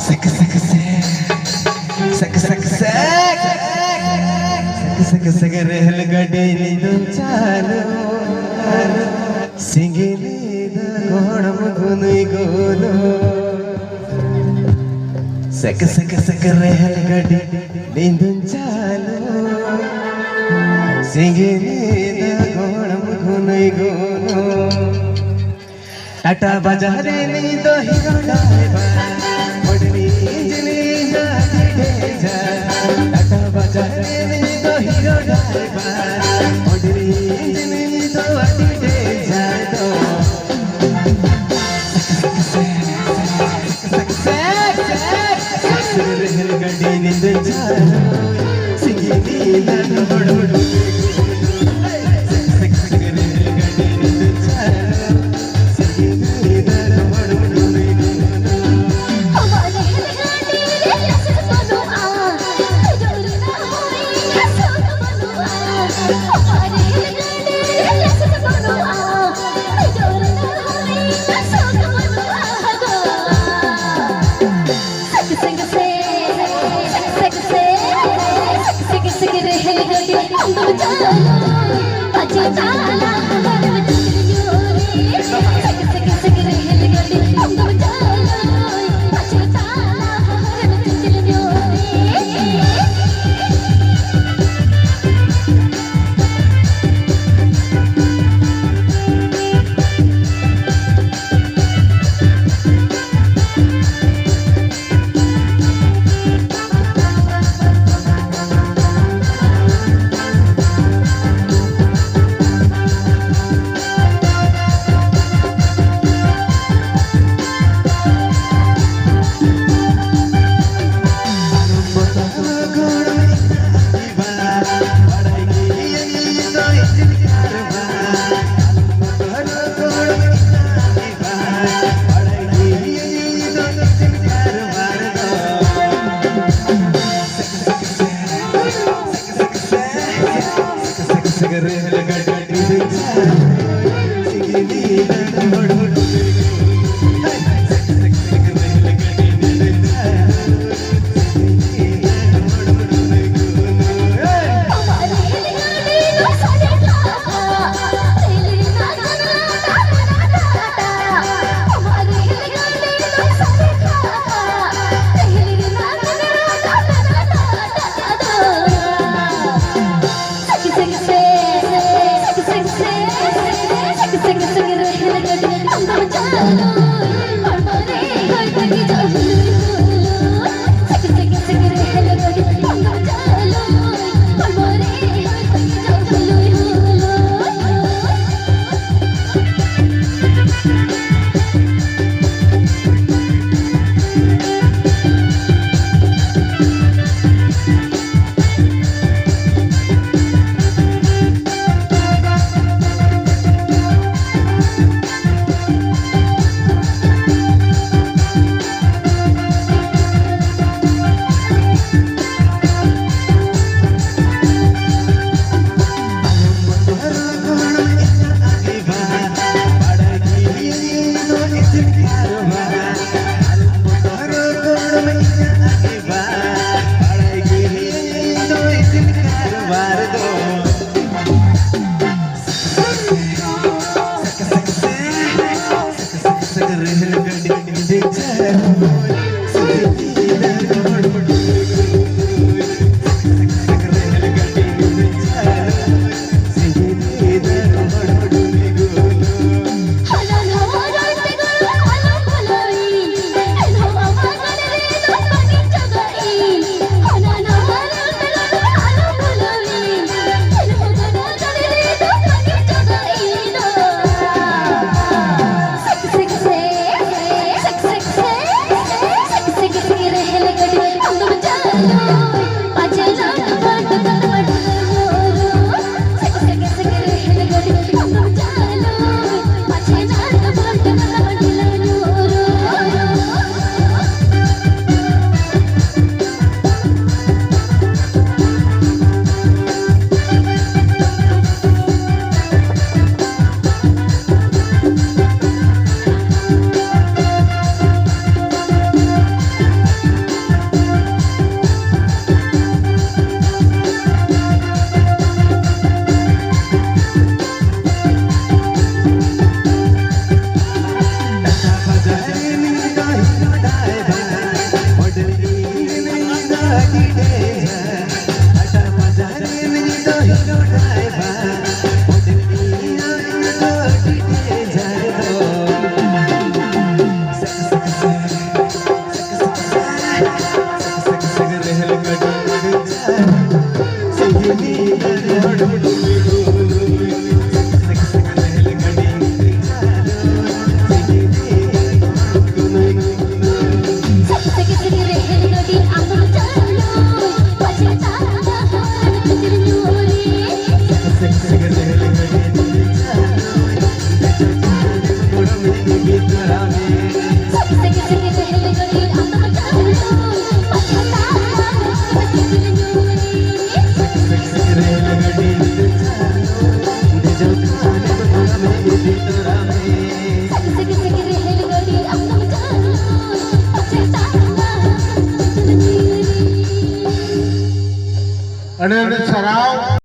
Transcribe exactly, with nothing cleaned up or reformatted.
Shake shake shake, shake shake shake, shake shake shake rail ᱜᱟᱹᱰᱤ ᱱᱤᱫᱩ ᱪᱟᱞᱩ, ᱥᱤᱸᱜᱤ ᱱᱤᱫᱟᱹ ᱜᱚᱲᱚᱢ ᱜᱩᱱᱩᱭ ᱜᱩᱱᱩ᱾ ᱥᱮᱠ ᱥᱮᱠ ᱥᱮᱠ ᱨᱮᱞ ᱜᱟᱹᱰᱤ ᱱᱤᱫᱩ ᱪᱟᱞᱩ, ᱥᱤᱸᱜᱤ ᱱᱤᱫᱟᱹ ᱜᱚᱲᱚᱢ ᱜᱩᱱᱩᱭ ᱜᱩᱱᱩ᱾ ᱴᱟᱴᱟ ᱵᱟᱡᱟᱨ ᱨᱮ ᱱᱩᱭ ᱫᱚ ᱦᱤᱨᱳ ᱰᱨᱟᱭᱵᱷᱟᱨ, ᱚᱸᱰᱮ ᱨᱤᱱ ᱤᱧᱡᱤᱱ ᱫᱚ ᱟᱹᱰᱤ ᱰᱮᱧᱡᱟᱨ᱾ ᱴᱟᱴᱟ ᱵᱟᱡᱟᱨ ᱨᱮ ᱱᱩᱭ ᱫᱚ ᱦᱤᱨᱳ ᱰᱨᱟᱭᱵᱷᱟᱨ, ᱚᱸᱰᱮ ᱨᱤᱱ ᱤᱧᱡᱤᱱ ᱫᱚ ᱟᱹᱰᱤ ᱰᱮᱧᱡᱟᱨ ᱫᱚ᱾ ᱨᱮᱞ ᱜᱟᱹᱰᱤ ᱱᱤᱫᱟᱹ ᱪᱟᱞᱩ, ᱥᱤᱸᱜᱤ ᱱᱤᱫᱟᱹ ᱦᱚᱲ ᱦᱚᱲ᱾ ᱠᱟᱨᱵᱟᱨ, ᱟᱞᱚᱢ ᱵᱚᱛᱚᱨᱚᱜ ᱜᱚᱲᱚᱢ ᱤᱧᱟᱜ ᱟᱹᱰᱤ ᱵᱟᱨ, ᱵᱟᱲᱟᱭ ᱜᱤᱭᱟᱹᱧ ᱤᱧ ᱫᱚ ᱤᱥᱤᱱ ᱠᱟᱨᱵᱟᱨ ᱫᱚ᱾ ᱥᱟᱠ ᱥᱟᱠ ᱥᱮ, ᱥᱟᱠ ᱥᱟᱠ ᱥᱮ, ᱥᱟᱠ ᱥᱟᱠ ᱨᱮᱦᱮᱞ ᱜᱟᱹᱰᱤ ᱫᱮᱡ ᱪᱟᱞᱚ, ᱥᱤᱫᱷᱤ ᱫᱟᱨ ᱦᱚᱲ ᱰᱩᱰᱩ, ᱥᱟᱠ ᱥᱟᱠ ᱨᱮᱦᱮᱞ ᱜᱟᱹᱰᱤ ᱫᱮᱡ ᱪᱟᱞᱚ, ᱥᱤᱫᱷᱤ ᱫᱟᱨ ᱦᱚᱲ ᱰᱩᱰᱩ᱾ ᱦᱟᱱᱟ ᱱᱟᱣᱟ ᱨᱚᱲ ᱛᱮ ᱜᱚᱲᱚ ᱟᱞᱚᱢ ᱵᱷᱩᱞᱟᱹᱣᱤᱧ, ᱮᱱᱦᱚᱸ ᱟᱢᱟᱜ ᱜᱟᱲ ᱨᱮ ᱫᱚ ᱵᱟᱝᱤᱧ ᱪᱟᱸᱜᱟᱜ ᱤᱧ᱾ ᱦᱟᱱᱟ ᱱᱟᱣᱟ ᱨᱚᱲ ᱛᱮ ᱜᱚᱲᱚ ᱟᱞᱚᱢ ᱵᱷᱩᱞᱟᱹᱣᱤᱧ, ᱮᱱᱦᱚᱸ ᱜᱟᱰᱟ ᱜᱟᱲ ᱨᱮ ᱫᱚ ᱵᱟᱝᱤᱧ ᱪᱟᱸᱜᱟᱜ ᱤᱧ ᱫᱚ᱾ ᱥᱮᱠ ᱥᱮᱠ ᱥᱮ, ᱥᱮᱠ ᱥᱮᱠ ᱥᱮ, ᱥᱮᱠ ᱥᱮᱠ ᱥᱮ ᱨᱮᱦᱮᱞ ᱜᱟᱹᱰᱤ ᱟᱢ ᱫᱚᱢ ᱪᱟᱞᱚ᱾ ᱟᱹᱰᱤ ᱟᱹᱰᱤ ᱥᱟᱨᱦᱟᱣ᱾